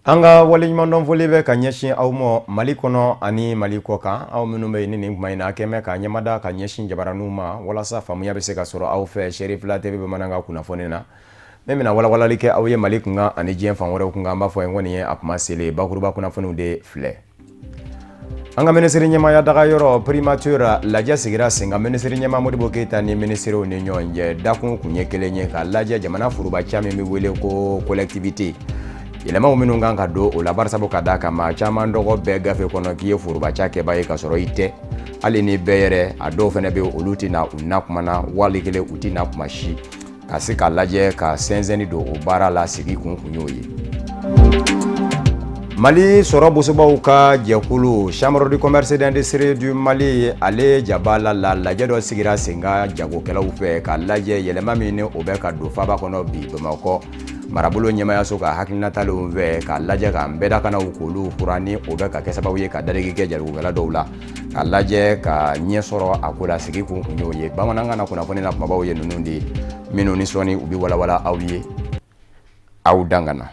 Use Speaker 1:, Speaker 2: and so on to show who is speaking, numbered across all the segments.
Speaker 1: An ka waleɲumandɔn foli bɛ ka ɲɛsin aw ma Mali kɔnɔ ani Mali kɔ kan, aw minnu bɛ yen ni nin tuma in na, a kɛn bɛ ka ɲɛmada ka ɲɛsin jabaraninw ma walasa faamuya bɛ se ka sɔrɔ aw fɛ Cherifla TV bamanankan kunnafoni na. Min bɛna walawalali kɛ aw ye Mali kunkan ani diɲɛ fan wɛrɛw kunkan, an b'a fɔ ye ko nin ye a kuma selen bakuruba kunnafoniw de filɛ. An ka minisiri ɲɛmaaya dagayɔrɔ primature lajɛ sigira sen kan minisiri ɲɛmaa Modibo Keyita ni minisiriw ni ɲɔgɔn cɛ. Dakun kun ye kelen ye, k'a lajɛ jamana forobaca min bɛ wele ko collectivité, yɛlɛmaw minnu kan ka don o la, barisabu ka d'a kan maa caman tɔgɔ bɛɛ gafe kɔnɔ k'i ye forobaca kɛba ye ka sɔrɔ i tɛ. Hali ni bɛɛ yɛrɛ, a dɔw fana bɛ olu tɛ na u na kuma na, wali kelen u tɛ na kuma si. Ka se k'a lajɛ ka sɛnsɛnni don o baara la, sigi kun kun y'o ye. Mali sɔrɔ bosobaw ka jɛkulu Chambre de commerce d'industrie du Mali, ale jabala la, lajɛ dɔ sigira sen kan jagokɛlaw fɛ k'a lajɛ yɛlɛma min ni o bɛ ka don faaba kɔnɔ bi Bamakɔ marabolo ɲɛmayaso ka hakilinatalenw fɛ, k'a lajɛ ka nbɛdakanaw k'olu furan, ni o bɛ ka kɛ sababu ye ka dadigi kɛ jagokɛla dɔw la, k'a lajɛ ka ɲɛ sɔrɔ a ko la. Sigi kun kun y'o ye. Bamanankan na kunnafoni na kumabaw ye ninnu de ye, minnu ni sɔɔni u bɛ walawala aw ye. Aw dangana.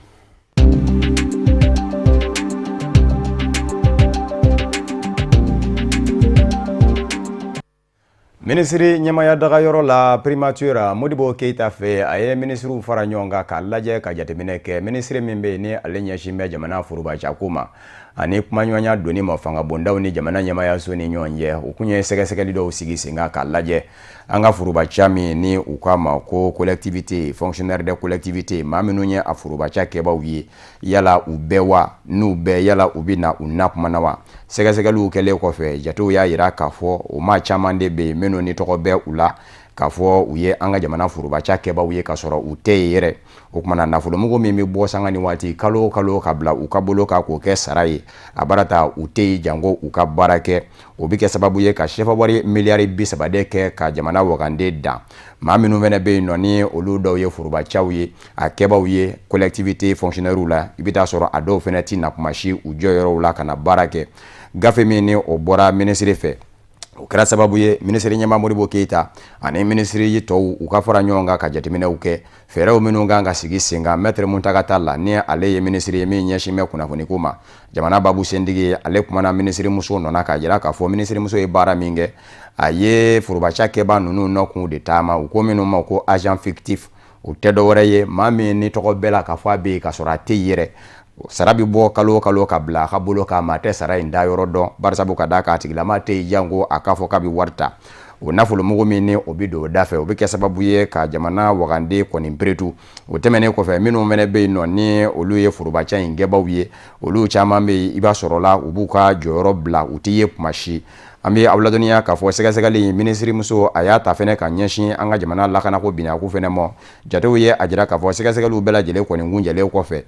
Speaker 1: Minisiri ɲɛmaaya dagayɔrɔ la primature Modibo Keyita fɛ, a ye minisiriw fara ɲɔgɔn kan k'a lajɛ ka jateminɛ kɛ. Minisiri min bɛ yen ni ale ɲɛsin bɛ jamana forobacako ma ani kumaɲɔgɔnya donni ma fangabondaw ni jamana ɲɛmaayaso ni ɲɔgɔn cɛ, u kun ye sɛgɛsɛgɛli dɔw sigi sen kan k'a lajɛ an ka forobaca min ni u k'a ma ko collectivité, fonctionnaire de collectivité, maa minnu ye a forobaca kɛbaw ye, yala u bɛɛ wa? N'u bɛɛ, yala u bɛ na u na kuma na wa? Sɛgɛsɛgɛliw kɛlen kɔfɛ, jatew y'a jira k'a fɔ o maa caman de bɛ yen minnu ni tɔgɔ bɛ u la k'a fɔ u ye an ka jamana forobaca kɛbaw ye ka sɔrɔ u tɛ yen yɛrɛ. O tuma na, nafolomugu min bɛ bɔ sanga ni waati, kalo o kalo, ka bila u ka bolo kan k'o kɛ sara ye, a baara ta u tɛ yen janko u ka baara kɛ. O bɛ kɛ sababu ye ka sefa wari miliyari 30 de kɛ ka jamana wagande dan. Maa minnu fana bɛ yen nɔ ni olu dɔw ye forobacaw ye, a kɛbaw ye collectivité fonctionnaire la, i bɛ taa sɔrɔ a dɔw fana tɛ na kuma si u jɔyɔrɔw la ka na baara kɛ. Gafe min ni o bɔra minisiri fɛ, o kɛra sababu ye minisiri ɲɛmaa Modibo Keyita ani minisiri tɔw u ka fara ɲɔgɔn kan ka jateminɛw kɛ fɛɛrɛw minnu kan ka sigi sen kan. Maître Mountaga Tall, ni ale ye minisiri ye min ɲɛsin bɛ kunnafoniko ma, jamana babu sentigi ye, ale kumana minisirimuso nɔ na k'a jira k'a fɔ minisirimuso ye baara min kɛ. A ye forobaca kɛba ninnu nɔkun de taama, u ko minnu ma ko agent fictif. O tɛ dɔwɛrɛ ye, maa min ni tɔgɔ bɛɛ la k'a fɔ a bɛ yen ka sɔrɔ a tɛ yɛrɛ. Sara bɛ bɔ kalo o kalo ka bila a ka bolo kan, maa tɛ sara in da yɔrɔ dɔn, barisabu ka d'a kan a tigilama tɛ yen janko a k'a fɔ k'a bɛ wari ta. O nafolomugu min ni o bɛ don o da fɛ, o bɛ kɛ sababu ye ka jamana wagande kɔni beretu. O tɛmɛnen kɔfɛ, minnu fana bɛ yen nɔ ni olu ye forobaca in kɛbaw ye, olu caman bɛ yen, i b'a sɔrɔ la u b'u ka jɔyɔrɔ bila, u tɛ ye kuma si. An bɛ aw ladɔnniya k'a fɔ sɛgɛsɛgɛli minisirimuso a y'a ta fana ka ɲɛsin an ka jamana lakanako binako fana ma. Jatew ye a jira k'a fɔ sɛgɛsɛgɛliw bɛɛ lajɛlen kɔni kuncɛlen kɔfɛ,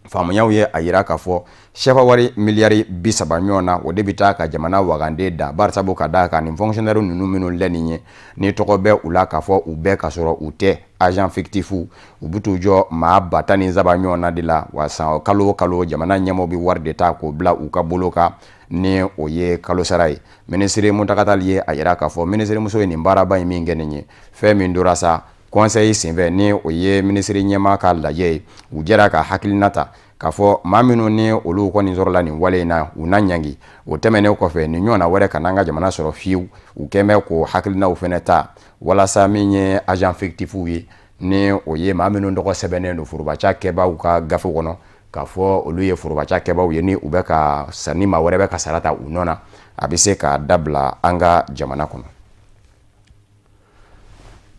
Speaker 1: faamuyaw ye a jira k'a fɔ sefa wari miliyari 30 ɲɔgɔn na, o de bɛ taa ka jamana wagande dan, barisabu ka d'a kan nin fonctionnaire ninnu minnu lɛ nin ye, ni tɔgɔ bɛ u la k'a fɔ u bɛɛ ka sɔrɔ u tɛ, agent fictif, u bɛ t'u jɔ maa 13 ɲɔgɔn na de la. Wa san kalo o kalo, jamana ɲɛmɔgɔ bɛ wari de ta k'o bila u ka bolo kan ni o ye kalo sara ye. Minisiri Mountaga Tall ye a jira k'a fɔ minisirimuso ye nin baaraba in min kɛ nin ye, fɛn min tora sa conseil senfɛ, ni o ye minisiri ɲɛmaa ka lajɛ ye, u jɛra ka hakilina ta k'a fɔ maa minnu ni olu kɔni sɔrɔla nin wale in na, u na ɲangi. O tɛmɛnen kɔfɛ, nin ɲɔgɔnna wɛrɛ kana an ka jamana sɔrɔ fiyewu. U kɛn bɛ k'o hakilinaw fana ta walasa min ye agent fictifw ye, ni o ye maa minnu tɔgɔ sɛbɛnnen don forobaca kɛbaaw ka gafe kɔnɔ k'a fɔ olu ye forobaca kɛbaaw ye, ni u bɛ ka ni maa wɛrɛ bɛ ka sara ta u nɔ na, a bɛ se ka dabila an ka jamana kɔnɔ.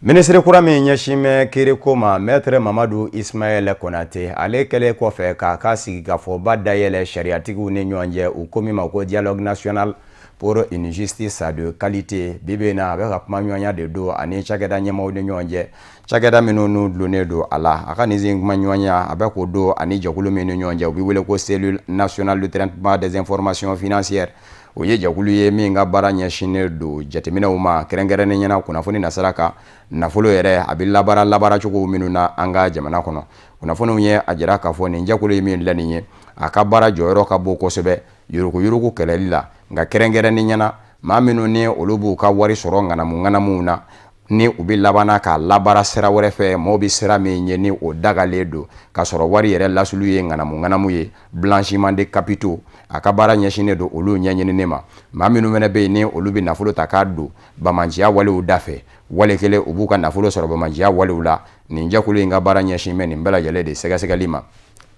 Speaker 1: Minisiri kura min ɲɛsin bɛ kiiriko ma, Maître Mamadu Ismaël Konate, ale kɛlen kɔfɛ k'a ka sigikafɔba dayɛlɛ sariyatigiw ni ɲɔgɔn cɛ, u ko min ma ko Dialogue national pour une justice de qualité, bi bi in na a bɛ ka kumaɲɔgɔnya de don ani cakɛda ɲɛmaaw ni ɲɔgɔn cɛ, cakɛda minnu n'u dulonnen don a la. A ka nin sen kumaɲɔgɔnya, a bɛ k'o don ani jɛkulu min ni ɲɔgɔn cɛ, u bɛ wele ko Cellule nationale de traitement des informations financières. O ye jɛkulu ye min ka baara ɲɛsinnen don jateminɛw ma, kɛrɛnkɛrɛnnen ɲɛna kunnafoni nasira kan, nafolo yɛrɛ a bɛ labaara labaaracogo minnu na an ka jamana kɔnɔ. Kunnafoniw ye a jira k'a fɔ nin jɛkulu ye min filɛ nin ye, a ka baara jɔyɔrɔ ka bon kosɛbɛ yuruguyurugu kɛlɛli la, nka kɛrɛnkɛrɛnnen ɲɛna maa minnu ni olu b'u ka wari sɔrɔ ŋanamu ŋanamuw na. Ni u bɛ labanna k'a labaara sira wɛrɛ fɛ, maaw bɛ sira min ye ni o dagalen don, k'a sɔrɔ wari yɛrɛ lasulu ye ŋanamu ŋanamu ye, blanchiment de capitaux. A ka baara ɲɛsinnen don olu ɲɛɲinini ma. Maa minnu fana bɛ yen, ni olu bɛ nafolo ta k'a don bamanciya walew da fɛ, wale kelen u b'u ka nafolo sɔrɔ bamanciya walew la, nin jɛkulu in ka baara ɲɛsin bɛ nin bɛɛ lajɛlen de sɛgɛsɛgɛli ma.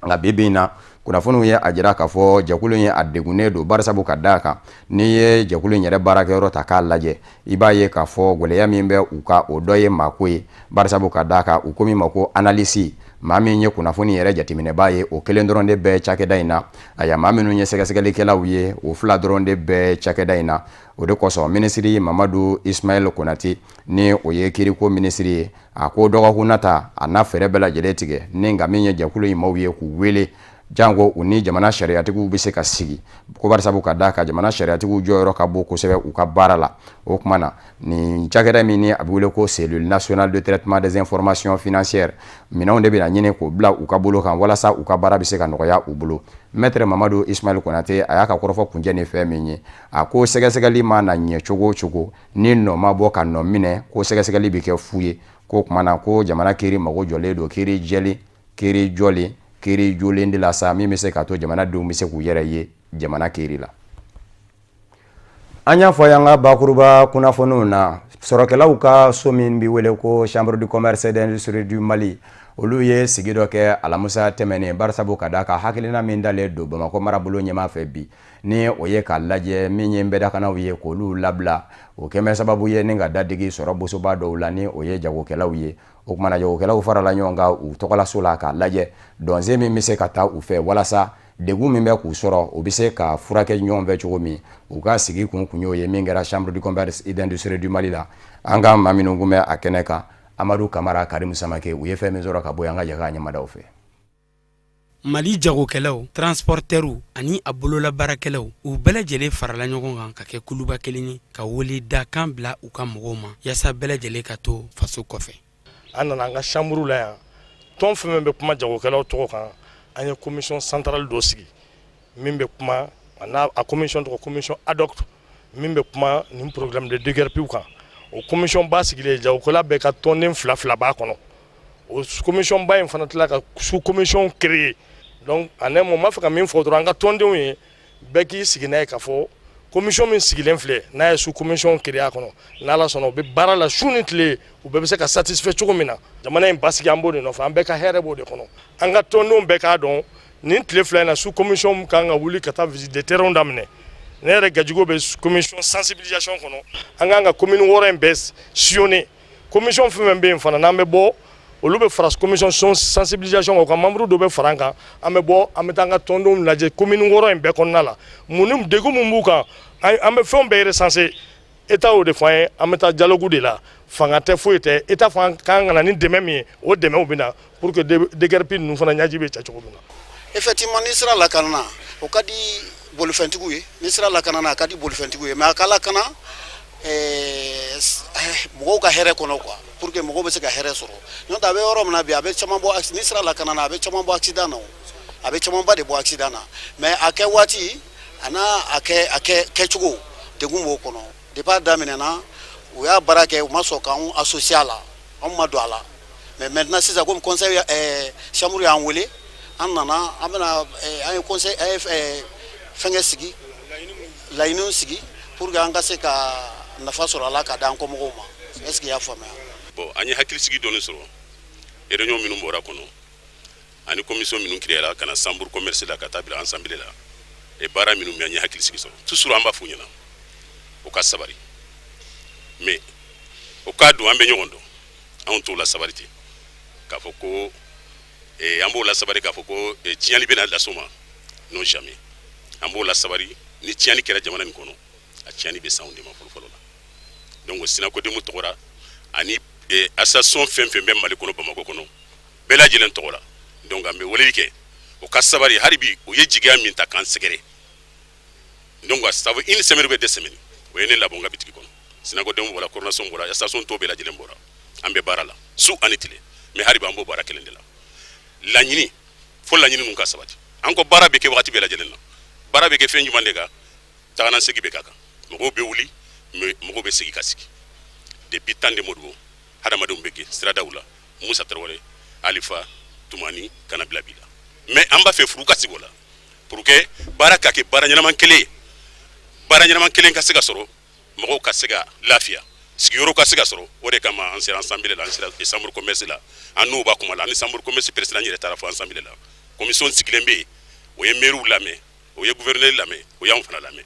Speaker 1: Nka bi bi in na, kunnafoniw ye a jira k'a fɔ jɛkulu in, a degunnen don, barisabu ka d'a kan, n'i ye jɛkulu in yɛrɛ baarakɛyɔrɔ ta k'a lajɛ, i b'a ye k'a fɔ gɛlɛya min bɛ u kan, o dɔ ye maako ye, barisabu ka d'a kan, u ko min ma ko analyste, maa min ye kunnafoni yɛrɛ jateminɛbaa ye, o kelen dɔrɔn de bɛ cakɛda in na. Aya, maa minnu ye sɛgɛsɛgɛlikɛlaw ye, o fila dɔrɔn de bɛ cakɛda in na. O de kosɔn, minisiri Mamadu Ismaël Konate, ni o ye kiriko minisiri ye, a ko dɔgɔkun nata, a na fɛɛrɛ bɛɛ lajɛlen tigɛ ni nka min ye jɛkulu in maaw ye, k'u wele, janko u ni jamana sariyatigiw bɛ se ka sigi ko, barisabu ka d'a kan, jamana sariyatigiw jɔyɔrɔ ka bon kosɛbɛ u ka baara la. O tuma na, nin cakɛda min ni a bɛ wele ko Cellule nationale de traitement des informations financières, minɛnw de bɛna ɲini k'o bila u ka bolo kan walasa u ka baara bɛ se ka nɔgɔya u bolo. Maître Mamadu Ismaël Konate, a y'a ka kɔrɔfɔ kuncɛ ni fɛn min ye, a ko sɛgɛsɛgɛli ma na ɲɛ cogo o cogo, ni nɔ ma bɔ ka nɔ minɛ, ko sɛgɛsɛgɛli bɛ kɛ fu ye. Ko tuma na, ko jamana kiiri mago jɔlen don kiiri jɛlen, kiiri jɔlen, kiiri jolen de la sa, min bɛ se k'a to jamanadenw bɛ se k'u yɛrɛ ye jamana kiiri la. An y'a fɔ y'an ka bakuruba kunnafoniw na, sɔrɔkɛlaw ka so min bɛ wele ko Chambre du commerce et d'industrie du Mali, olu ye sigi dɔ kɛ alamusa tɛmɛnen, barisabu ka d'a kan, hakilina min dalen don Bamakɔ marabolo ɲɛmaa fɛ bi, ni o ye k'a lajɛ min ye nbɛdakanaw ye k'olu labila, o kɛmɛ sababu ye ni ka dadigi sɔrɔ bosoba dɔw la, ni o ye jagokɛlaw ye. O kumana, jagokɛlaw farala ɲɔgɔn kan u tɔgɔlaso la k'a lajɛ dɔnsen min bɛ se ka taa u fɛ walasa degun min bɛ k'u sɔrɔ, u bɛ se ka furakɛ ɲɔgɔn fɛ cogo min. U ka sigi kun kun y'o ye min kɛra Chambre du commerce et d'industrie du Mali la. An ka maa minnu kun bɛ a kɛnɛ kan, Amadu Kamara, Karimu Samake, u ye fɛn min sɔrɔ ka bɔ, an ka jɛ k'a ɲɛmadaw fɛ.
Speaker 2: Mali jagokɛlaw, transportɛrw ani a bololabaarakɛlaw, u bɛɛ lajɛlen farala ɲɔgɔn kan ka kɛ kuluba kelen ye, ka wele dakan bila u ka mɔgɔw ma yaasa bɛɛ lajɛlen ka to faso kɔfɛ.
Speaker 3: An nana an ka chambre la yan. Tɔn fɛn fɛn bɛ kuma jagokɛlaw tɔgɔ kan, an ye commission centrale dɔ sigi min bɛ kuma, a n'a a commission tɔgɔ commission ad hoc, min bɛ kuma nin programme de déguerpi kan. O commission ba sigilen, jagokɛla bɛɛ ka tɔnden fila fila b'a kɔnɔ. O commission ba in fana tila ka sous commission créer. Donc en un mot, n b'a fɛ ka min fɔ dɔrɔn an ka tɔndenw ye, bɛɛ k'i sigi n'a ye k'a fɔ commission min sigilen filɛ, n'a ye sous commission créer a kɔnɔ, n'Ala sɔnna, u bɛ baara la su ni tile, u bɛɛ bɛ se ka satisfait cogo min na. Jamana in basigi, an b'o de nɔfɛ, an bɛɛ ka hɛrɛ b'o de kɔnɔ. An ka tɔndenw bɛɛ k'a dɔn, nin tile 2 in na, sous commission kan ka wuli ka taa visite de terrain daminɛ. Ne yɛrɛ Gajigo bɛ commission sensibilisation kɔnɔ. An kan ka commune 6 in bɛɛ sillonner. Commission fɛn fɛn bɛ yen fana, n'an bɛ bɔ, olu bɛ fara commission sensibilisation kan, u ka membre dɔ bɛ fara an kan. An bɛ bɔ, an bɛ taa an ka tɔndenw lajɛ commune 6 in bɛɛ kɔnɔna la, mun ni degun mun b'u kan, an bɛ fɛnw bɛɛ recenser. État y'o de fɔ an ye. An bɛ taa dialogue de la, fanga tɛ, foyi tɛ. État fana kan ka na ni dɛmɛ min ye, o dɛmɛw bɛ na pour que déguerpi ninnu fana ɲɛji bɛ cɛ cogo min na.
Speaker 4: Effectivement, ni sira lakanana, o ka di bolifɛntigiw ye. Ni sira lakanana, a ka di bolifɛntigiw ye, mais a ka lakana mɔgɔw ka hɛrɛ kɔnɔ quoi, pour que mɔgɔw bɛ se ka hɛrɛ sɔrɔ. N'o tɛ, a bɛ yɔrɔ min na bi, a bɛ caman bɔ, ni sira lakanana, a bɛ caman bɔ accident na, o a bɛ camanba de bɔ accident na. Mais a kɛ waati a n'a a kɛ a kɛ kɛcogo, degun b'o kɔnɔ. Depuis a daminɛna, u y'a baara kɛ, u ma sɔn k'anw associer a la, anw ma don a la. Mais maintenant sisan, komi conseil chambre y'an wele, an nana, an bɛna an ye conseil, an ye fɛnkɛ sigi, laɲiniw sigi pour que an ka se ka nafa sɔrɔ a la ka d'an kɔmɔgɔw ma. Est ce que i y'a faamuya?
Speaker 5: Bon, an ye hakilisigi dɔɔni sɔrɔ réunion minnu bɔra kɔnɔ ani commission minnu créera ka na chambre commerce la ka taa bila assemblée la e baara minnu bɛ, an ye hakilisigi sɔrɔ. Toujours an b'a f'u ɲɛna u ka sabari, mais o k'a don an bɛ ɲɔgɔn dɔn. Anw t'o la sabari ten k'a fɔ ko an b'o la sabari k'a fɔ ko tiɲɛni bɛna las'o ma. Non, jamais. An b'o la sabari. Ni tiɲɛni kɛra jamana min kɔnɔ, a tiɲɛni bɛ s'anw de ma fɔlɔ fɔlɔ la. Donc SYNACODEM tɔgɔ ani association fɛn fɛn bɛ Mali kɔnɔ, Bamakɔ kɔnɔ, bɛɛ lajɛlen tɔgɔ la, donc an bɛ weleli kɛ o ka sabari hali bi. U ye jigiya min ta k'an sɛgɛrɛ, donc ça fait une semaine ou 2 semaines, o ye ne labɔ n ka bitigi kɔnɔ. SYNACODEM bɔra, coordination bɔra, association tɔw bɛɛ lajɛlen bɔra. An bɛ baara la su ani tile, mais hali bi an b'o baara kelen de la. Laɲini fo laɲini ninnu ka sabati. An ko baara bɛ kɛ wagati bɛɛ lajɛlen na, baara bɛ kɛ fɛn jumɛn de kan? Tagana segin bɛ ka kan, mɔgɔw bɛ wuli, mɔgɔw bɛ segin ka sigi. Depuis temps de Modibo, hadamadenw bɛ gɛn siradaw la, Musa Tarawele, Alifa Tumani, ka na bila bi la. Mais an b'a fɛ furu ka sigi o la pour que baara ka kɛ baara ɲɛnaman kelen ye, baara ɲɛnaman kelen ka se ka sɔrɔ, mɔgɔw ka se ka lafiya, sigiyɔrɔ ka se ka sɔrɔ. O de kama an sera assemblée la, an sera chambre commerce la, an n'u b'a kuma la, an ni chambre commerce président yɛrɛ taara fɔ assemblée la. Commission sigilen bɛ yen, o ye maire lamɛn, o ye gouverneur lamɛn, o y'anw fana lamɛn.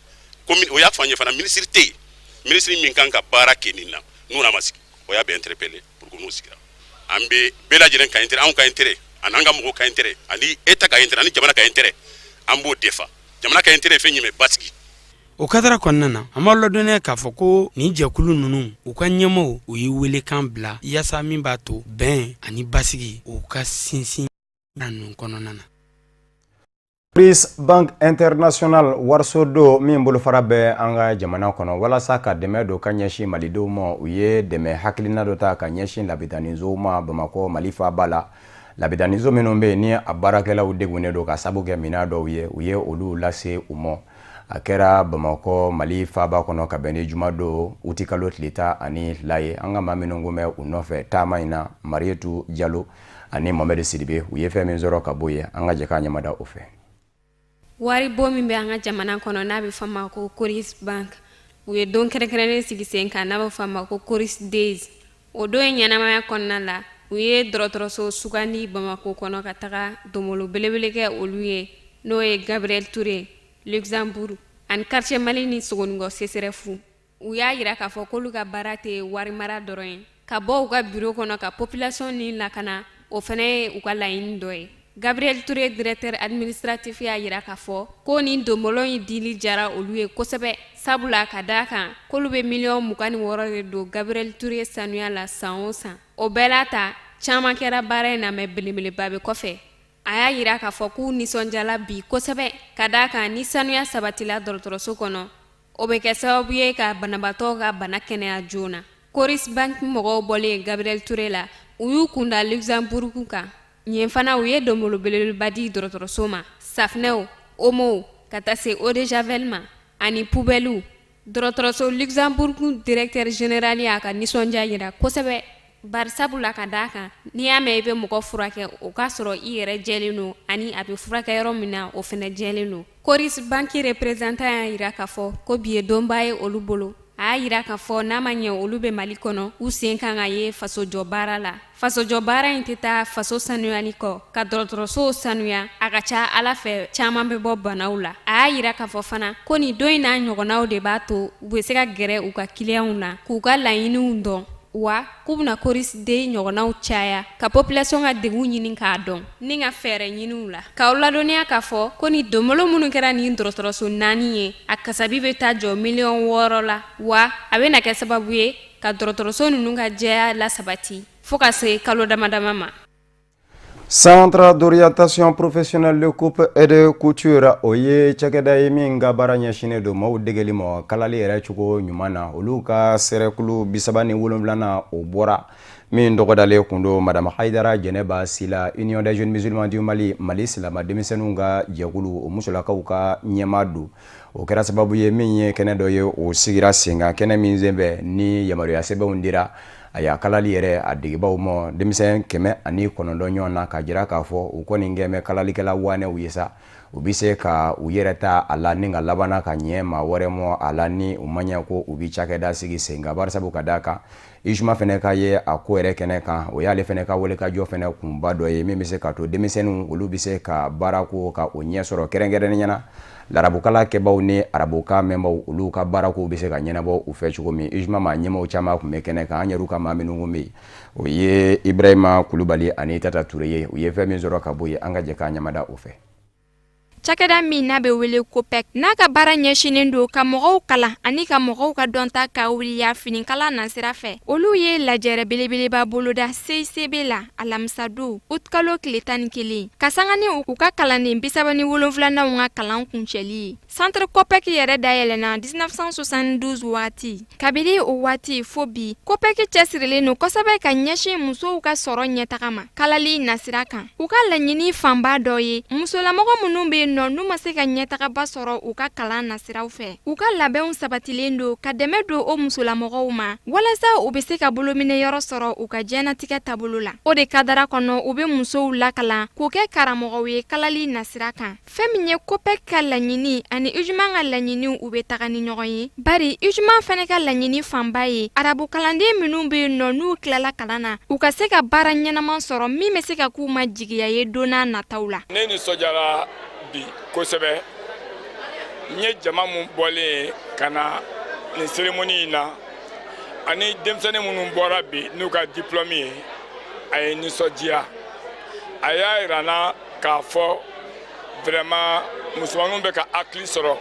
Speaker 5: Komi o y'a fɔ an ye fana, ministre tɛ yen, ministre min kan ka baara kɛ nin na, n'u n'a ma sigi, o y'a bɛɛ interpellé pour que n'u sigira, an bɛ bɛɛ lajɛlen ka intérêt, anw ka intérêt ani an ka mɔgɔw ka intérêt ani État ka intérêt ani jamana ka intérêt, an b'o défend. Jamana ka intérêt ye fɛn jumɛn? Basigi.
Speaker 2: O kadara kɔnɔna na, an b'a ladɔnniya k'a fɔ ko nin jɛkulu ninnu, u ka ɲɛmaaw, u ye welekan bila yaasa min b'a to bɛn ani basigi u ka sinsin ninnu kɔnɔna na.
Speaker 1: Coris Banque Internationale, wariso don min bolofara bɛ an ka jamana kɔnɔ walasa ka dɛmɛ don ka ɲɛsin malidenw ma, u ye dɛmɛ hakilina dɔ ta ka ɲɛsin labitanisow ma Bamakɔ, Mali faaba la. Labitaniso minnu bɛ yen ni a baarakɛlaw degunnen don ka sabu kɛ minɛn dɔw ye, u ye olu lase u ma. A kɛra Bamakɔ, Mali faaba kɔnɔ, ka bɛn ni jumadon utikalo tile 12 ye. An ka maa minnu kun bɛ u nɔfɛ taama in na, Marietu Jalo ani Mohamed Sidibe, u ye fɛn min sɔrɔ ka bɔ yen, an ka jɛ k'a ɲɛmada o fɛ.
Speaker 6: Waribon min bɛ an ka jamana kɔnɔ, n'a bɛ fɔ a ma ko Coris Bank, u ye don kɛrɛnkɛrɛnnen sigi sen kan, n'a bɛ fɔ a ma ko Coris Days. O don in ɲɛnamaya kɔnɔna la, u ye dɔgɔtɔrɔso sugandi Bamakɔ kɔnɔ ka taga donbolo belebele kɛ olu ye, n'o ye Gabriel Touré, Luxembourg ani Quartier Mali ni Sogonikɔ CSRéf. U y'a jira k'a fɔ k'olu ka baara tɛ wari mara dɔrɔn ye, ka bɔ u ka biro kɔnɔ ka population ni lakana, o fana ye u ka laɲini dɔ ye. Gabriel Touré, directeur administratif, y'a jira k'a fɔ ko nin donbolo in dili diyara olu ye kosɛbɛ, sabula ka d'a kan k'olu bɛ miliyɔn 26 de don Gabriel Touré sanuya la san o san. O bɛɛ la ta, caman kɛra baara in na, mais belebeleba bɛ kɔfɛ. A y'a jira k'a fɔ k'u nisɔndiyala bi kosɛbɛ, ka d'a kan ni sanuya sabatila dɔgɔtɔrɔso kɔnɔ, o bɛ kɛ sababu ye ka banabaatɔ ka bana kɛnɛya joona. Coris Bank mɔgɔw bɔlen Gabriel Touré la, u y'u kunda Luxembourg kan. Yen fana, u ye donbolo belebeleba di dɔgɔtɔrɔso ma, safinɛw, omow, ka taa se eau de javel ma ani poubellew. Dɔgɔtɔrɔso Luxembourg directeur général y'a ka nisɔndiya jira kosɛbɛ, bari sabula ka d'a kan n'i y'a mɛn i bɛ mɔgɔ furakɛ, o k'a sɔrɔ i yɛrɛ jɛlen don ani a bɛ furakɛ yɔrɔ min na, o fana jɛlen don. Coris Bank représentant y'a jira k'a fɔ ko bi ye donba ye olu bolo. A y'a jira k'a fɔ n'a ma ɲɛ olu bɛ Mali kɔnɔ, u sen kan ka ye fasojɔ baara la. Fasojɔ baara in tɛ taa faso sanuyali kɔ. Ka dɔgɔtɔrɔsow sanuya, a ka ca Ala fɛ, caman bɛ bɔ banaw la. A y'a jira k'a fɔ fana ko nin don in n'a ɲɔgɔnnaw de b'a to u bɛ se ka gɛrɛ u ka kiliyanw na k'u ka laɲiniw dɔn, wa k'u bɛna Coris Day ɲɔgɔnnaw caya ka population ka degun ɲini k'a dɔn ni ka fɛɛrɛ ɲini u la. K'aw ladɔnniya k'a fɔ ko ni donbolo minnu kɛra nin dɔgɔtɔrɔso naani ye, a kasabi bɛ taa jɔ miliyɔn 6 la, wa a bɛna kɛ sababu ye ka dɔgɔtɔrɔso ninnu ka jɛya lasabati fo ka se kalo damadama ma.
Speaker 1: Centre d'orientation professionnelle de coupe et de couture, o ye cakɛda ye min ka baara ɲɛsinnen don maaw degeli ma kalali yɛrɛ cogo ɲuman na. Olu ka sɛrɛkulu 37nan, o bɔra min dɔgɔdalen kun don Madame Hayidara Jɛnɛba Sila, Union des jeunes musulmans du Mali, Mali silama denmisɛnninw ka jɛkulu, o musolakaw ka ɲɛmaa don. O kɛra sababu ye min ye kɛnɛ dɔ ye, o sigira sen kan, kɛnɛ min senfɛ ni yamaruya sɛbɛnw dira a y'a kalali yɛrɛ a degebaw ma, denmisɛn 109 ɲɔgɔn na, k'a jira k'a fɔ u kɔni kɛn bɛ kalalikɛla wanɛw ye sa, u bɛ se ka u yɛrɛ ta a la ni ka labanna ka ɲɛ maa wɛrɛ mɔ a la ni u ma ɲɛ ko u bɛ cakɛda sigi sen kan. Barisabu ka d'a kan UJMA fana ka ye a ko yɛrɛ kɛnɛ kan, o y'ale fana ka wele ka jɔ fana kunba dɔ ye min bɛ se ka to denmisɛnninw olu bɛ se ka baarako ka o ɲɛ sɔrɔ, kɛrɛnkɛrɛnnenya na larabukala kɛbaw ni arabukan mɛnbaw, olu ka baarako bɛ se ka ɲɛnabɔ u fɛ cogo min. UJMA maa ɲɛmaaw caman tun bɛ kɛnɛ kan. An yɛrɛ ka maa minnu bɛ yen, o ye Ibrahima Kulubali ani Tata Ture ye. U ye fɛn min sɔrɔ ka bɔ yen, an ka jɛ k'a ɲamada o fɛ.
Speaker 6: Cakɛda min n'a bɛ wele COPEC, n'a ka baara ɲɛsinnen don ka mɔgɔw kalan ani ka mɔgɔw ka dɔnta ka wuliya finikala nasira fɛ, olu ye lajɛrɛ belebeleba boloda CICB la alamisadon utikalo tile 11, ka sanga ni u ka kalanden 37nanw ka kalan kuncɛli ye. Centre COPEC yɛrɛ dayɛlɛnna 1972 waati. Kabini o waati fo bi, COPEC cɛsirilen don kosɛbɛ ka ɲɛsin musow ka sɔrɔ ɲɛtaga ma kalali nasira kan. U ka laɲini fanba dɔ ye musolamɔgɔ minnu bɛ yen yen nɔ n'u ma se ka ɲɛtagaba sɔrɔ u ka kalan nasiraw fɛ, u ka labɛnw sabatilen don ka dɛmɛ don o musolamɔgɔw ma walasa u bɛ se ka bolominɛyɔrɔ sɔrɔ u ka diɲɛnatigɛ taabolo la. O de kadara kɔnɔ, u bɛ musow lakalan k'u kɛ karamɔgɔw ye kalali nasira kan. Fɛn min ye COPEC ka laɲini ani UJMA ka laɲiniw, u bɛ taga ni ɲɔgɔn ye, bari UJMA fana ka laɲini fanba ye arabu kalanden minnu bɛ yen nɔ n'u tilala kalan na, u ka se ka baara ɲɛnama sɔrɔ min bɛ se ka k'u ma jigiya ye don n'a nataw la.
Speaker 7: Ne nisɔndiyara bi kosɛbɛ. N ye jama min bɔlen ye ka na nin cérémonie in na ani denmisɛnnin minnu bɔra bi n'u ka diplôme ye, a ye nisɔndiya. A y'a yira n na k'a fɔ vraiment musomaninw bɛ ka hakili sɔrɔ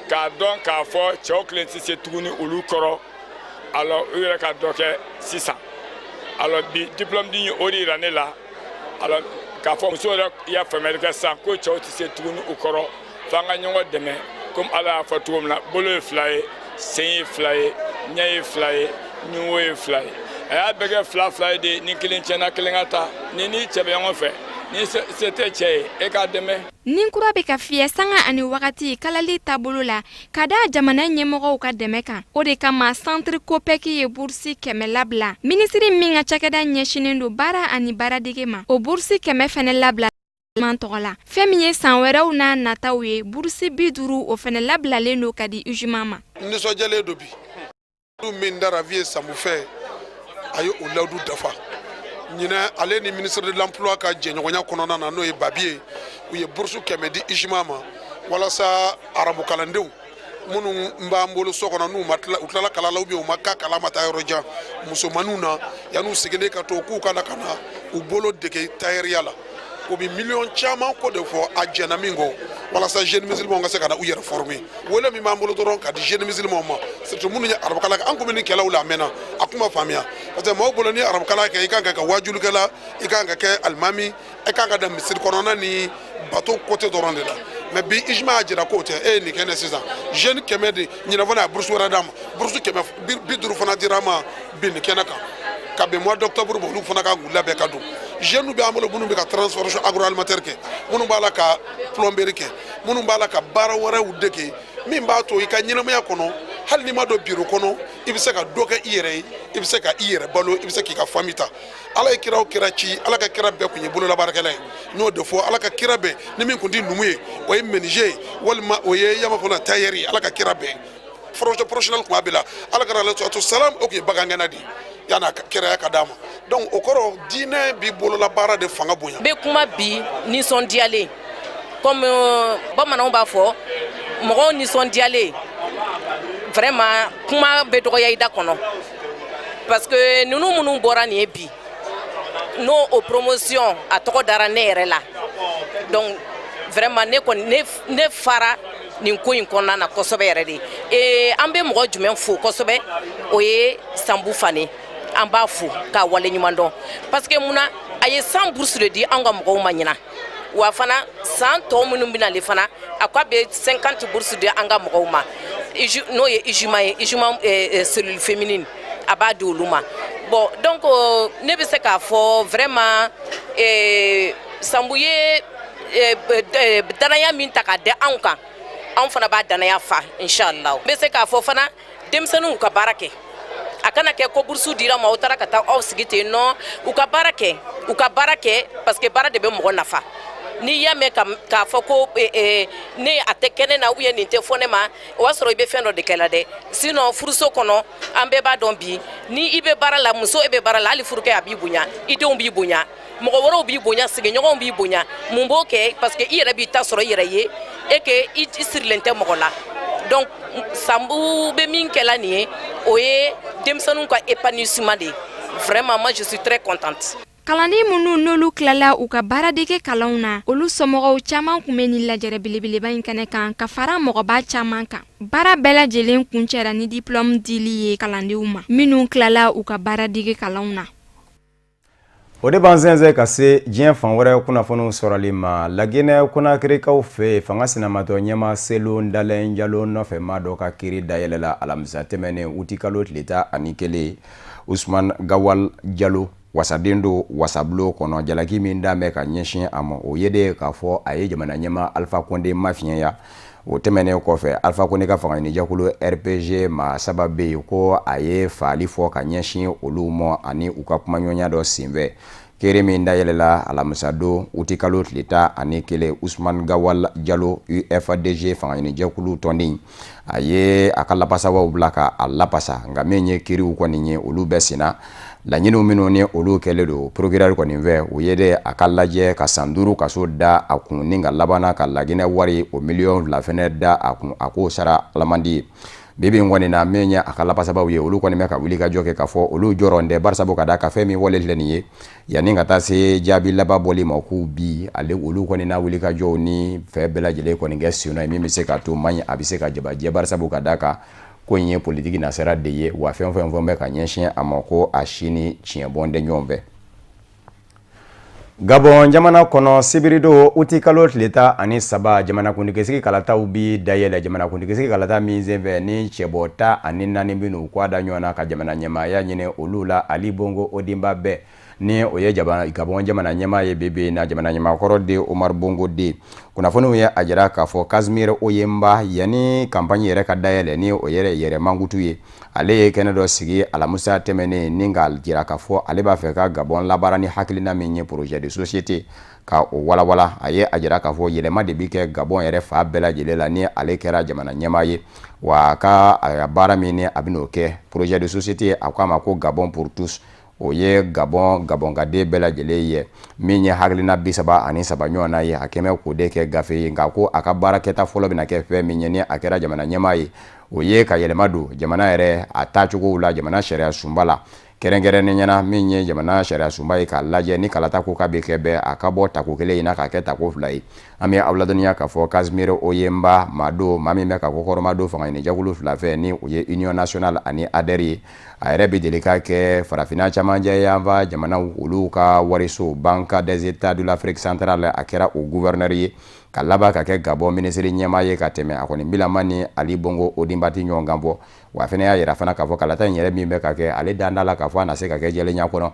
Speaker 7: k'a dɔn k'a fɔ cɛw kelen tɛ se tuguni olu kɔrɔ. Alors u yɛrɛ ka dɔ kɛ sisan. Alors bi diplôme di o de yira ne la. Alors k'a fɔ muso yɛrɛ y'a faamuyali kɛ sisan ko cɛw tɛ se tuguni u kɔrɔ, f'an ka ɲɔgɔn dɛmɛ. Komi Ala y'a fɔ cogo min na, bolo ye fila ye, sen ye fila ye, ɲɛ ye fila ye, ɲinwo ye fila ye. A y'a bɛɛ kɛ fila fila ye de. Ni kelen tiɲɛna, kelen ka taa. Ni n'i cɛ bɛ ɲɔgɔn fɛ, ni se tɛ cɛ ye, e k'a dɛmɛ.
Speaker 6: Ni kura bɛ ka fiyɛ sanga ani wagati kalali taabolo la ka da jamana ɲɛmɔgɔw ka dɛmɛ kan. O de kama centre COPEC ye burusi 100 labila minisiri min ka cakɛda ɲɛsinnen don baara ani baaradege ma. O burusi 100 fɛnɛ labila man tɔgɔ la. Fɛn min ye san wɛrɛw n'a nataw ye, burusi 50, o fɛnɛ labilalen don ka di UJMA ma.
Speaker 8: Nisɔndiyalen don bi min dara vieux Sanbu fɛ, a ye o layidu dafa ɲinɛ. Ale ni ministre de l'Emploi ka jɛɲɔgɔnya kɔnɔna na, n'o ye Babi ye, u ye burusu 100 di UJMA ma walasa arabukalandenw minnu b'an bolo so kɔnɔ, n'u ma tila, u tilala kalan la ou bien u ma ka kalan ma taa yɔrɔ jan, musomaninw na, yan'u seginnen ka to k'u ka na ka na u bolo dege tayɛriya la. O bɛ miliyɔn caman ko de fɔ a jɛnna min kɔ walasa jeunes musulmans ka se ka na u yɛrɛ former. Wele min b'an bolo dɔrɔn ka di jeunes musulmans ma, surtout minnu ye arabukalan kɛ, an kun bɛ nin kɛlɛw la a mɛnna, a kun ma faamuya, parce que maaw bolo ni arabukalan kɛ, i kan ka kɛ wajulikɛla, i kan ka kɛ alimami, i kan ka dan misiri kɔnɔna ni bato côté dɔrɔn de la. Mais bi UJMA y'a jira k'o tɛ. E ye nin kɛ ne sisan jeune 100 de ɲinɛ fana, a bourse wɛrɛ d'a ma, bourse 150 fana dira a ma bi nin kɛnɛ kan ka bɛn mois d'octobre ma. Olu fana kan k'u labɛn ka don. Jeunes bɛ an bolo minnu bɛ ka transformation agroalimentaire kɛ, minnu b'a la ka plomberie kɛ, minnu b'a la ka baara wɛrɛw dege min b'a to i ka ɲɛnamaya kɔnɔ, hali n'i ma don bureau kɔnɔ, i bɛ se ka dɔ kɛ i yɛrɛ ye, i bɛ se ka i yɛrɛ balo, i bɛ se k'i ka famille ta. Ala ye kira o kira ci, Ala ka kira bɛɛ kun ye bololabaarakɛla ye. N y'o de fɔ, Ala ka kira bɛɛ, ni min kun tɛ numu ye, o ye menuisier ye walima o ye yama fɔlɔ tailleur ye. Ala ka kira bɛɛ, formation professionnelle kun b'a bɛɛ la. Ala kira alayhi salatu salam, o kun ye bagangɛnna de ye yan'a kiraya ka d'a ma. Donc o kɔrɔ, diinɛ bi bololabaara de fanga bonya.
Speaker 9: N bɛ kuma bi nisɔndiyalen. Comme bamananw b'a fɔ, mɔgɔw nisɔndiyalen, vraiment kuma bɛ dɔgɔya i da kɔnɔ, parce que ninnu minnu bɔra nin ye bi, n'o o promotion a tɔgɔ dara ne yɛrɛ la. Donc vraiment ne kɔni ne fara nin ko in kɔnɔna na kosɛbɛ yɛrɛ de. Ee, an bɛ mɔgɔ jumɛn fo kosɛbɛ? O ye Sanbu Fane. An b'a fo k'a waleɲuman dɔn, parce que munna a ye 100 bourse de di an ka mɔgɔw ma ɲina. Wa fana san tɔ minnu bɛ nalen fana, a ko a bɛ 50 bourse di an ka mɔgɔw ma, n'o ye UJMA ye, UJMA cellule féminine, a b'a di olu ma. Bon, donc ne bɛ se k'a fɔ vraiment Sanbu ye danaya min ta k'a da anw kan, anw fana b'a danaya fa, inshallah. N bɛ se k'a fɔ fana, denmisɛnninw ka baara kɛ. A kana kɛ ko burusu dira ma, aw taara ka taa aw sigi ten nɔ. U ka baara kɛ, u ka baara kɛ, parce que baara de bɛ mɔgɔ nafa. N'i y'a mɛn k'a fɔ ko ne a tɛ kɛ ne na ou bien nin tɛ fɔ ne ma, o y'a sɔrɔ i bɛ fɛn dɔ de kɛ la dɛ. Sinon furuso kɔnɔ, an bɛɛ b'a dɔn bi, ni i bɛ baara la, muso e bɛ baara la, hali furukɛ a b'i bonya, i denw b'i bonya, mɔgɔ wɛrɛw b'i bonya, sigiɲɔgɔnw b'i bonya. Mun b'o kɛ? Parce que i yɛrɛ b'i ta sɔrɔ i yɛrɛ ye et que i sirilen tɛ mɔgɔ la. Donc Sanbu bɛ min kɛla nin ye, o ye denmisɛnninw ka épanouissement de ye. Vraiment, moi je suis très contente.
Speaker 6: Kalanden minnu n'olu tilala u ka baaradege kalanw na, olu somɔgɔw caman tun bɛ nin lajɛrɛ belebeleba in kɛnɛ kan ka fara mɔgɔba caman kan. Baara bɛɛ lajɛlen kuncɛra ni diplôme dili ye kalandenw ma minnu tilala u ka baaradege kalanw na.
Speaker 1: O de b'an sɛnsɛn ka se diɲɛ fan wɛrɛ kunnafoniw sɔrɔli ma. Laginɛ Konakirikaw fɛ yen, fanga sinamatɔ ɲɛma Selu Ndalɛn Jalo nɔfɛ maa dɔ ka kiiri dayɛlɛla alamisa tɛmɛnen utikalo tile 11, Usman Gawal Jalo. Wasaden don wasabulon kɔnɔ. Jalaki min da bɛ ka ɲɛsin a ma, o ye de k'a fɔ a ye jamana ɲɛmaa Alpha Condé mafiɲɛya. O tɛmɛnen kɔfɛ, Alpha Condé ka fangaɲinijɛkulu RPG maa saba bɛ yen ko a ye faali fɔ ka ɲɛsin olu ma ani u ka kumaɲɔgɔnya dɔ senfɛ. Kiri min dayɛlɛla alamisadon utikalo tile 11, Usman Gawal Jalo, UFDG fangaɲinijɛkulu tɔnden, a ye a ka lapasabaw bila ka a lapasa. Nka min ye kiriw kɔni ye, olu bɛ senna. Laɲiniw minnu ni olu kɛlen don procureur kɔni fɛ, o ye de a ka lajɛ ka san 5 kaso da a kun, ni ka labanna ka Laginɛ wari o miliyɔn 2 fɛnɛ da a kun, a k'o sara alamandi ye. Bi bi in kɔni na, min ye a ka lapasabaw ye, olu kɔni bɛ ka wuli ka jɔ kɛ k'a fɔ olu jɔrɔ tɛ, barisabu ka da ka fɛn min wale filɛ nin ye, yanni ka taa se jaabi laban bɔli ma k'u bi ale olu kɔni na wuli ka jɔw ni fɛn bɛɛ lajɛlen kɔni kɛ sen ye min bɛ se ka to maa a bɛ se ka jabajɛ, barisabu ka da kan ko in ye politiki nasira de ye, wa fɛn fɛn fɛn bɛ ka ɲɛsin a ma ko a si ni tiɲɛ bɔn tɛ ɲɔgɔn fɛ. Gabɔn jamana kɔnɔ, sibiridon utikalo tile 13, jamanakuntigisigi kalataw bi dayɛlɛ. Jamanakuntigisigi kalata min senfɛ ni cɛbɔ 14 bɛ n'u kɔ da ɲɔgɔn na ka jamana ɲɛmaaya ɲini, olu la Ali Bongo Ondimba bɛɛ ni o ye Gabɔn jamana ɲɛmaa ye bi bi na, jamana ɲɛmaakɔrɔ de Omar Bongo den. Kunnafoniw ye a jira k'a fɔ Casimir Oyemba, yanni kanpaɲi yɛrɛ ka dayɛlɛ ni o yɛrɛ yɛrɛ mankutu ye, ale ye kɛnɛ dɔ sigi alamusa tɛmɛnen ni k'a jira k'a fɔ ale b'a fɛ ka Gabɔn labaara ni hakilina min ye, projet de société, ka o walawala. A ye a jira k'a fɔ yɛlɛma de bɛ kɛ Gabɔn yɛrɛ fan bɛɛ lajɛlen la ni ale kɛra jamana ɲɛmaa ye, wa a ka a baara min ni a bɛn'o kɛ, projet de société, a ko a ma ko Gabon pour tous, o ye Gabɔn gabɔnkaden bɛɛ lajɛlen ye. Min ye hakilina 33 ɲɔgɔn na ye, a kɛmɛ k'o de kɛ gafe ye. Nka ko a ka baarakɛta fɔlɔ bɛna kɛ fɛn min ye ni a kɛra jamana ɲɛmaa ye, o ye ka yɛlɛma don jamana yɛrɛ a taacogow la, jamana sariya sunba la kɛrɛnkɛrɛnnenya na. Min ye jamana sariya sunba ye, k'a lajɛ ni kalata ko k'a bɛ kɛ bɛɛ a ka bɔ tako kelen in na k'a kɛ tako fila ye. An bɛ aw ladɔnniya k'a fɔ Casimir Oyemba maa don, maa min bɛ ka kɔkɔrɔma don fangaɲinijɛkulu fila fɛ, ni o ye Union nationale ani ADER ye. A yɛrɛ bɛ deli ka kɛ farafinna camancɛ yanfan jamanaw olu ka wariso Banque des États de l'Afrique centrale, a kɛra o gouverneur ye, ka laban ka kɛ Gabɔn minisiri ɲɛmaa ye ka tɛmɛ. A kɔni bilama ni Ali Bongo Ondimba tɛ ɲɔgɔn kan fɔ. Wa a fana y'a yira fana k'a fɔ kalata in yɛrɛ min bɛ ka kɛ, ale dan t'a la k'a fɔ a na se ka kɛ jɛlenya kɔnɔ.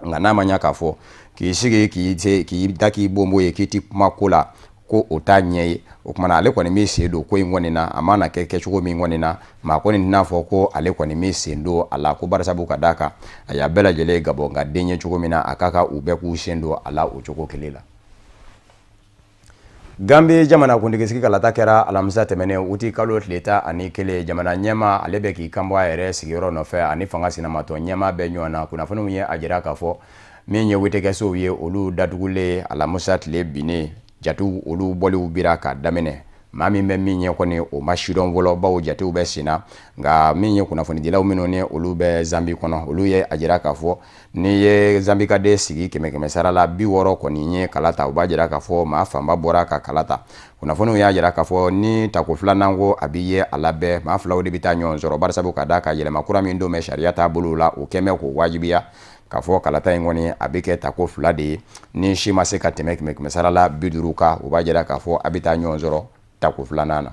Speaker 1: Nka n'a ma ɲɛ k'a fɔ k'i sigi k'i da k'i bonbon ye k'i ti kuma ko la, ko o t'a ɲɛ ye. O tuma na ale kɔni b'i sen don ko in kɔni na, a mana kɛ kɛcogo min kɔni na, maa kɔni tɛna fɔ ko ale kɔni m'i sen don a la, ko barisabu ka d'a kan a y'a bɛɛ lajɛlen Gabɔn ka den ye cogo min na, a ka kan u bɛɛ k'u sen don a la o cogo kelen la. Gambi jamanakuntigisigi kalata kɛra alamisa tɛmɛnen uti kalo tile 11. Jamana ɲɛmaa ale bɛ k'i kanbɔ a yɛrɛ sigiyɔrɔ nɔfɛ, ani fanga sinamatɔn ɲɛmaa bɛ ɲɔgɔn na. Kunnafoniw ye a jira k'a fɔ min ye wetekɛsow ye, olu datugulen alamisa tile binnen, jatew olu bɔliw bira ka daminɛ. Maa min bɛ min ɲɛ kɔni, o ma sidɔn fɔlɔ, bawo jatew bɛ senna. Nka min ye kunnafonidilaw minnu ni olu bɛ Zambi kɔnɔ, olu ye a jira k'a fɔ n'i ye Zambikaden sigi kɛmɛ kɛmɛ sara la, 60 kɔni ye kala ta. O b'a jira k'a fɔ maa fanba bɔra ka kala ta. Kunnafoniw y'a jira k'a fɔ ni tako filanan ko a bɛ ye a la bɛɛ, maa filaw de bɛ taa ɲɔgɔn sɔrɔ, barisabu ka d'a kan yɛlɛma kura min don bɛ sariya taabolo la, o kɛmɛ k'o wajibiya k'a fɔ kalata in kɔni a bɛ kɛ tako fila de ye. Ni si ma se ka tɛmɛ kɛmɛ kɛmɛ sara la 50 kan, o b'a jira k'a fɔ a bɛ taa ɲɔgɔn sɔrɔ tako filanan na.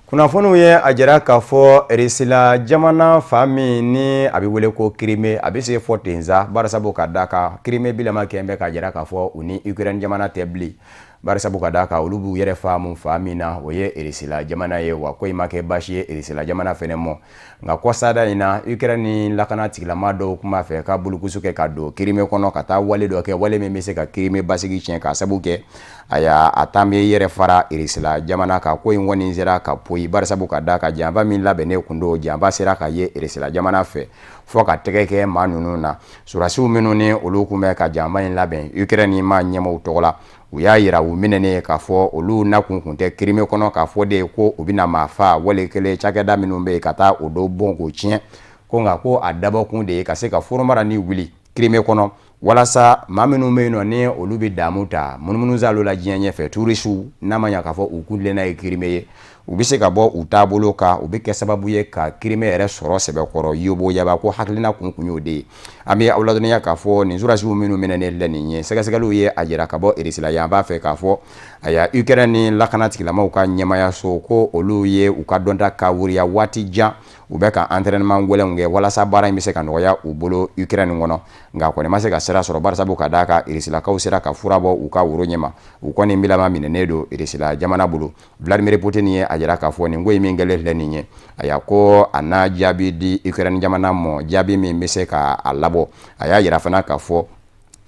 Speaker 1: Kunnafoniw ye a jira k'a fɔ Irisila jamana fan min ni a bɛ wele ko Kirime, a bɛ se fɔ ten sa, barisabu ka d'a kan Kirime bilama kɛn bɛ k'a jira k'a fɔ u ni Ukraine jamana tɛ bilen, barisabu ka d'a kan olu b'u yɛrɛ faamu fan min na, o ye Irisila jamana ye. Wa ko in ma kɛ baasi ye Irisila jamana fɛnɛ mɔ. Nka kɔsada in na, Ukraine ni lakana tigilama dɔw tun b'a fɛ ka bulukusu kɛ ka don Kirime kɔnɔ ka taa wale dɔ kɛ, wale min bɛ se ka Kirime basigi tiɲɛ, k'a sabu kɛ a y'a a tan bɛ yɛrɛ fara Irisila jamana kan. Ko in kɔni sera ka poyi, barisabu ka d'a kan janfa min labɛnnen kun don, janfa sera ka ye Irisila jamana fɛ fɔ ka tɛgɛ kɛ maa ninnu na. Sɔrɔdasiw minnu ni olu tun bɛ ka janfa in labɛn Ukraine maa ɲɛmaaw tɔgɔ la, u y'a yira u minɛnen k'a fɔ olu nakun kun tɛ Kirime kɔnɔ k'a fɔ de ko u bɛna maa faa wale kelen cakɛda minnu bɛ yen ka taa o dɔ bon k'o tiɲɛ ko, nka ko a dabɔkun de ye ka se ka furumara ni wuli Kirime kɔnɔ, walasa maa minnu bɛ yen nɔ ni olu bɛ damu ta munumunusalo la diɲɛ ɲɛfɛ, turisiw, n'a ma ɲa k'a fɔ u kuntilenna ye Kirime ye, U bɛ se ka bɔ u taabolo kan, u bɛ kɛ sababu ye ka Crimée yɛrɛ sɔrɔ sɛbɛkɔrɔ yoboyaba. Ko hakilina kun kun y'o de ye. An bɛ aw ladɔnniya k'a fɔ nin sɔrɔdasiw minnu minɛnen filɛ nin ye, sɛgɛsɛgɛliw ye a jira ka bɔ Irisila yan b'a fɛ k'a fɔ aya Ukraine ni lakana tigilamaw ka ɲɛmayaso ko olu ye u ka dɔnta ka wuriya waati jan, u bɛ ka entraînement gɛlɛnw kɛ walasa baara in bɛ se ka nɔgɔya u bolo Ukraine kɔnɔ. Nka kɔni ma se ka sira sɔrɔ, barisabu ka d'a kan Irisilakaw sera ka fura bɔ u ka woro ɲɛma. U kɔni bilama minɛnen don Irisila jamana bolo. Vladimir Putin ye a jira k'a fɔ nin ko in min kɛlen filɛ nin ye, aya ko a na jaabi di Ukraine jamana ma, jaabi min bɛ se ka a labɔ. A y'a jira fana k'a fɔ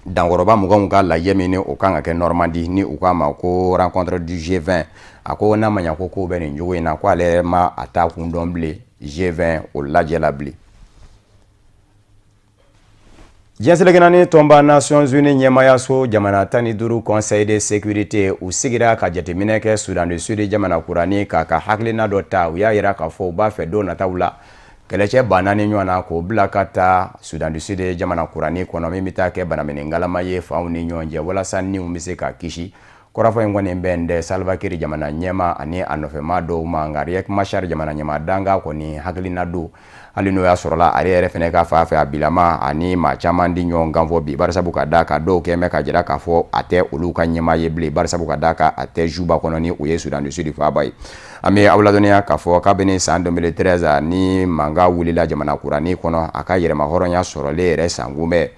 Speaker 1: dankɔrɔba 20 ka lajɛ min ni o kan ka kɛ Normandie, ni u k'a ma ko rencontre du G20, a ko n'a ma ɲa ko kow bɛ nin cogo in na, ko ale ma a taa kun dɔn bilen G20 o lajɛ la bilen. Diɲɛ seleke naani tɔnba Nations Unies ɲɛmayaso jamana 15 Conseil de sécurité, u sigira ka jateminɛ kɛ Soudan du Sud jamana kurani k'a ka hakilina dɔ ta. U y'a jira k'a fɔ u b'a fɛ don nataw la, kɛlɛcɛ 4000 ɲɔgɔn na k'o bila ka taa Soudan du Sud jamana kurani kɔnɔ, min bɛ taa kɛ banaminigalama ye fanw ni ɲɔgɔn cɛ, walasa niw bɛ se ka kisi. Kɔrɔfɔ in kɔni bɛn dɛ Salva Kiir jamana ɲɛma ani a nɔfɛma dɔw ma, nka Riek Machar jamana ɲɛma danga kɔni hakilina don, hali n'o y'a sɔrɔla ale yɛrɛ fɛnɛ ka fa fɛ a bilama ani maa caman di ɲɔgɔn kan fɔ bi, barisabu ka d'a kan dɔw kɛn bɛ ka jira k'a fɔ a tɛ olu ka ɲɛmaa ye bilen, barisabu ka d'a kan a tɛ Juba kɔnɔ, ni o ye Soudan du Sud faaba ye. An bɛ aw ladɔnniya k'a fɔ kabini san 2013 ni mankan wulila jamana kurani kɔnɔ, a ka yɛrɛmahɔrɔnya sɔrɔlen yɛrɛ sankunbɛn,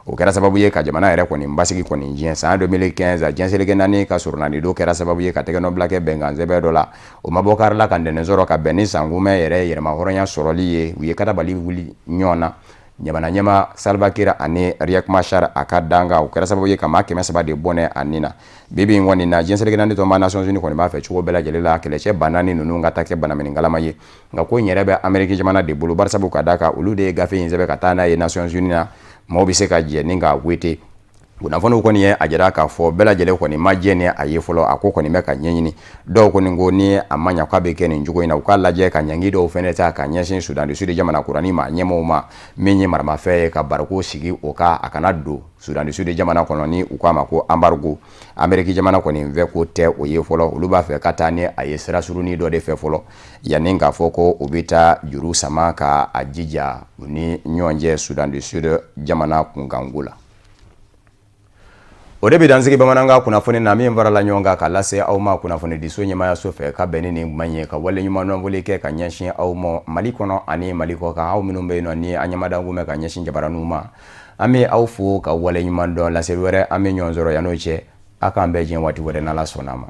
Speaker 1: o kɛra sababu ye ka jamana yɛrɛ kɔni basigi kɔni diɲɛ. San 2015, diɲɛ seleke naani ka soronadon kɛra sababu ye ka tɛgɛnɔbila kɛ bɛnkan sɛbɛn dɔ la. O ma bɔ kari la ka ntɛnɛn sɔrɔ ka bɛn ni sankunbɛn yɛrɛ yɛrɛmahɔrɔnya sɔrɔli ye. U ye katabali wuli ɲɔgɔn na, jamana ɲɛma Salva Kiir ani Riek Machar a ka dankan. O kɛra sababu ye ka maa 300 de bɔnɛ a ni na. Bi bi in kɔni na, diɲɛ seleke naani tɔnba Nations Unies kɔni b'a fɛ cogo bɛɛ lajɛlen la, kɛlɛcɛ 4000 ninnu ka taa kɛ banaminigalama ye. Nka ko in yɛrɛ bɛ Ameriki jamana de bolo, barisabu ka d'a kan olu de ye gafe in sɛbɛn ka taa n'a ye Nations Unies na, maaw bɛ se ka jɛ ni k'a wete. Kunnafoniw kɔni ye a jira k'a fɔ bɛɛ lajɛlen kɔni ma jɛ ni a ye fɔlɔ. A ko kɔni bɛ ka ɲɛɲini. Dɔw kɔni ko ni a ma ɲa k'a bɛ kɛ nin cogo in na, u k'a lajɛ ka ɲangi dɔw fɛnɛ ta ka ɲɛsin Soudan du Sud jamana kurani ma ɲɛmɔgɔw ma, min ye maramafɛn ye, ka bariko sigi o kan, a kana don Soudan du Sud jamana kɔnɔ, ni u k'a ma ko embargo. Ameriki jamana kɔni fɛ ko tɛ o ye fɔlɔ. Olu b'a fɛ ka taa ni a ye sira surunin dɔ de fɛ fɔlɔ, yanni k'a fɔ ko u bɛ taa juru sama ka a jija u ni ɲɔgɔn cɛ Soudan du Sud jamana kunkanko la. O de bɛ dansigi bamanankan kunnafoni na min farala ɲɔgɔn kan ka lase aw ma kunnafonidiso ɲɛmayaso fɛ ka bɛn ni nin kuma ye, ka wale ɲuman foli kɛ ka ɲɛsin aw ma Mali kɔnɔ ani Mali kɔ kan, aw minnu bɛ yen nɔ ni an ɲɛmadanko bɛ ka ɲɛsin jabaraninw ma. An bɛ aw fo ka wale ɲuman dɔn. Laseli wɛrɛ, an bɛ ɲɔgɔn sɔrɔ. Yan'o cɛ, aw k'an bɛn diɲɛ waati wɛrɛ, n'Ala sɔnna a ma.